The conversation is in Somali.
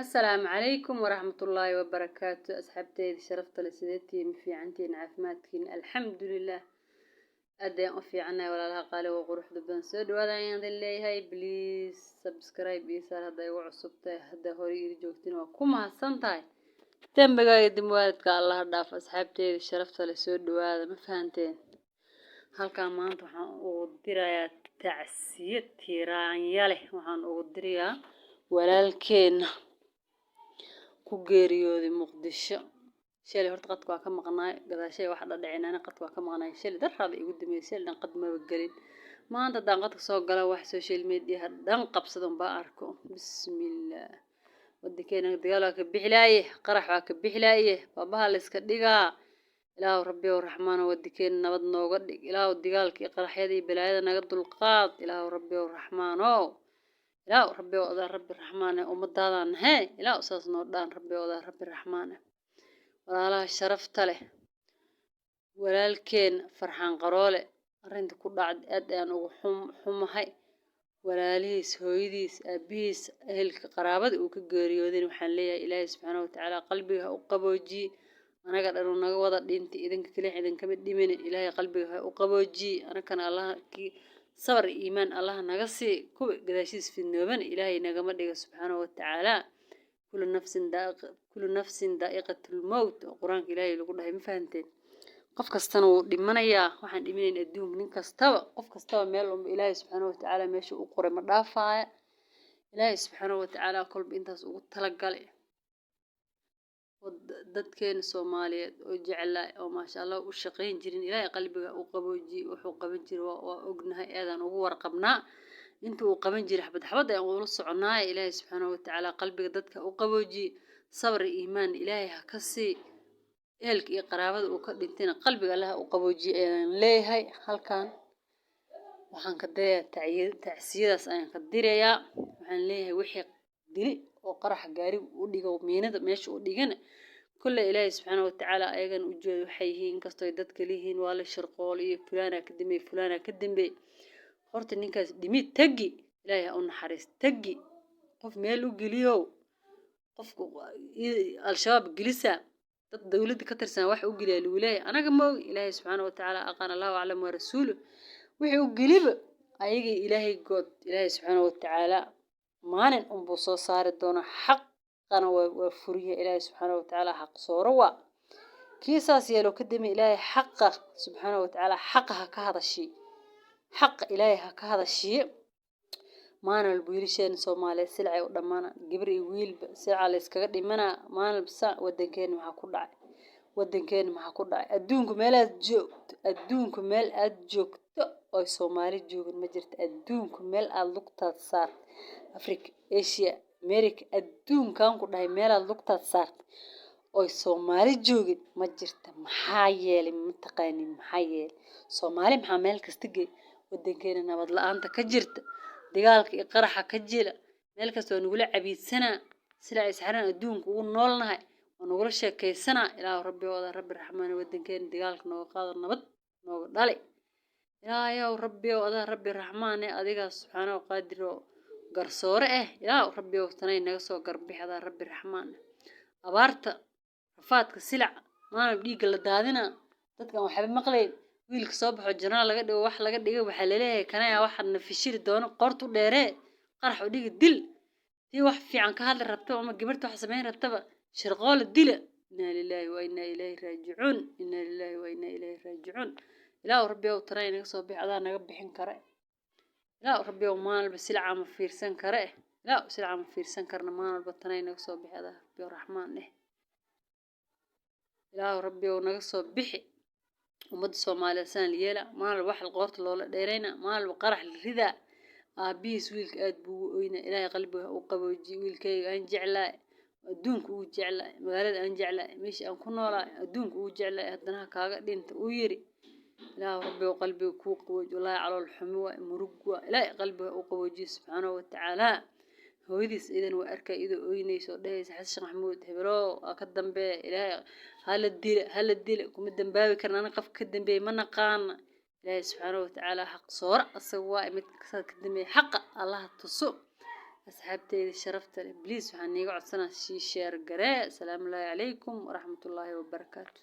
Asalaamu calaykum waraxmatullaahi wabarakaatu. Asxaabteyda sharafta leh, sideetiin? Ma fiicantiin? Caafimaadkiin? Alxamdulilah, aad ayaan u fiicanahay. Walaalaha qaaliga oo quruxda badan, soo dhawaada ayaan idin leeyahay. Please subscribe iyo saar hadday igu cusub tahay. Hadda hore iila joogtiin, waa ku mahadsan tahay. Dembigaaga dembi waalidka Allaha dhaaf. Asxaabteyda sharafta leh, soo dhawaada. Ma fahanteen? Halkan maanta waxaan ugu dirayaa tacsiye tiiraanya leh. Waxaan ugu dirayaa walaalkeena ku geeriyooday Muqdisho shalay. Horta qadka waa ka maqnaay, gadaashay wax dhadhaceen. Ani qadka waa ka maqnaay shalay, daraada igu dambeysay. Shalay dhan qad maba gelin. Maanta haddaan qadka soo gala, wax social media dhan qabsada unbaa arko. Bismillaah, wadankeena dagaal waa ka bixi laaye, qarax waa ka bixi laaye, baabaha la iska dhigaa. Ilaahu Rabbiyow Raxmaano, wadankeena nabad nooga dhig. Ilaahu dagaalka iyo qaraxyada iyo balaayada naga dulqaad. Ilaahu Rabbiyow Raxmaano, Ilaahu Rabbiyow, adaa Rabbi Raxmaane, ummadaadaan hee. Ilaahu saas noo dhaan, Rabbiyow, adaa Rabbi Raxmaane. Walaalaha sharafta leh, walaalkeen Farxaan Qaroole arrinta ku dhacday aad ayaan ugu xumahay. Walaalihiis, hooyadiis, aabihiis, ehelka, qaraabada uu ka geeriyooday, waxaan leeyahay Ilaahay subxaana watacaala qalbiga ha u qaboojiye. Anaga dhan uu naga wada dhintay, idinka kaliya idinkama dhimin. Ilaahay qalbiga ha u qaboojiye. Anakana Allaha kii sabar iyo iimaan Allaha naga sii. Kuwa gadaashiis fidnooban Ilaahay nagama dhiga subxaana watacaala. Kullu nafsin daa'iqatul mowt oo Qur-aanka Ilaahay lagu dhahay. Ma fahanteen? Qof kastana wuu dhimanayaa. Waxaan dhiminayn adduunka nin kastaba, qof kastaba meel unba Ilaahay subxaana watacaala meesha u qoray ma dhaafaya. Ilaahay subxaana watacaala kolba intaas ugu talagalay. Dadkeena Soomaaliyeed oo jeclaa oo maasha Allah u shaqayn jirin, Ilaahay qalbiga u qaboojiyey. Wuxuu qaban jiray waa ognahay, aadaan ugu warqabnaa. Inta uu qaban jiray xabad xabad ayaan ula soconaaye. Ilaahay subxaana watacaala qalbiga dadka u qaboojiye, sabr iyo iimaan Ilaahay ha ka sii. Ehelka iyo qaraabada uu ka dhintayna qalbiga Allaha u qaboojiye ayaan leeyahay. Halkan waxaan ka dirayaa tacsiyadaas ayaan ka dirayaa. Waxaan leeyahay wixii dili oo qaraxa gaariga u dhigo, miinada meesha u dhigana, kolley Ilaahay subxaana watacaala ayagana u jeedo waxay yihiin. Inkastoo ay dadka leeyihiin waa la shirqool iyo fulaanaa ka dambeey, fulaanaa ka dambeey, horta ninkaas dhimi tagi, Ilaahay ha u naxariis tagi. Qof meel u geliyow, qofka Al-Shabaab gelisa, dad dowladda ka tirsan wax u geliyaa lagu leeyahay. Anaga ma ogi, Ilaahay subxaana watacaala aqaan, Allahu aclam wa rasuulu. Wixii u geliba ayaga Ilaahay good. Ilaahay subxaana watacaala maalin unbuu soo saari doonaa, xaqana waa furiya. Ilaahay subxaana watacaala xaq sooro waa kii saas yeelo. Kadibna Ilaahay xaqa subxaana watacaala xaqa ha ka hadashiye, xaqa Ilaahay ha ka hadashiye. Maalin walba wiilasheena Soomaaliyeed silcay u dhammaana, gabar iyo wiilba silcaa la iskaga dhimanaa maalin walba. Saa wadankeena maxaa ku dhacay? Wadankeena maxaa ku dhacay? Adduunku meel aad joogto, adduunku meel aad joogto oy Soomaali joogin ma jirto. Adduunku meel aad lugtaad saarto, Africa, Asia, America, adduunkan ku dhahay, meelaad lugtaad saarto oy Soomaali joogin ma jirta. Maxaa yeelay? Ma taqaanin maxaa yeelay? Soomaali maxaa meel kasta geey? Wadankeena nabad la-aanta ka jirta, dagaalka iyo qaraxa ka jira meel kasta, waa nagula cabiidsanaa, sida isxaran adduunka ugu noolnahay, waa nagula sheekaysanaa. Ilaahu Rabbi wada Rabbi Raxmaan, wadankeena dagaalka nooga qaado, nabad nooga dhali. Ilaahayow Rabbiyow, adaa Rabbi Raxmaane, adigaa subxaanahu qaadir oo garsoore ah. Ilaahu Rabbiyow, tanay naga soo garbix, adaa Rabbi Raxmaan. Abaarta, rafaadka, silac maalin dhiigga la daadina, dadkan waxba maqlayn. Wiilka soo baxo, janaal laga dhigo, wax laga dhigo, waxaa laleeyahay kanaya waxa na fishili doono, qoorta u dheeree, qarax u dhigi, dil. Tii wax fiican ka hadli rabta ama gabarta wax samayn rabtaba, shirqoola, dila. Inaa lilaahi wa inaa ilayhi raajicuun, inaa lilaahi wa inaa ilayhi raajicuun. Ilaahu Rabbiyow, tanay naga soo bixi, adaa naga bixin kare. Ilaahu Rabbiyow, maalin walba silaca ma fiirsan kare. Ilaahu silaca ma fiirsan karna maalin walba. Tanay naga soo bixi, adaa Rabbiyow Raxmaan eh. Ilaahu Rabbiyow, naga soo bixi. Ummadda Soomaaliyeed saan yeela, maalin walba wax qoorta loola dheerayna, maalin walba qarax la ridaa. Aabihiis wiilka aad buu ugu oynaa. Ilaahay qalbiga u qaboojiye. Wiilkayga aan jeclaay, adduunka ugu jeclaay, magaalada aan jeclaay, meesha aan ku noolaay, adduunka ugu jeclaay, haddana ha kaaga dhinta uu yiri. Ilaahu Rabbigow, qalbiga kuu qabooji. Wallaahi calool xumi waay, murug waa. Ilaahay qalbiga u qaboojiye subxaanahu watacaala. Hooyadiis idan waa arkay iyadoo ooynayso oo dhahaysa Xasan Sheekh Maxamuud hebelow aa ka dambeeya, Ilaahay hala dila, hala dila. Kuma dambaabi karna, anaga qofka ka dambeeyay ma naqaana. Ilaahay subxaanahu watacaala xaq sooro asaga waa mid ka dambeeya, xaqa Allaha tuso. Asxaabteyda sharafta leh, please, waxaan niiga codsanaa sii share garee. Asalaamu calaykum waraxmatullaahi wabarakaatu.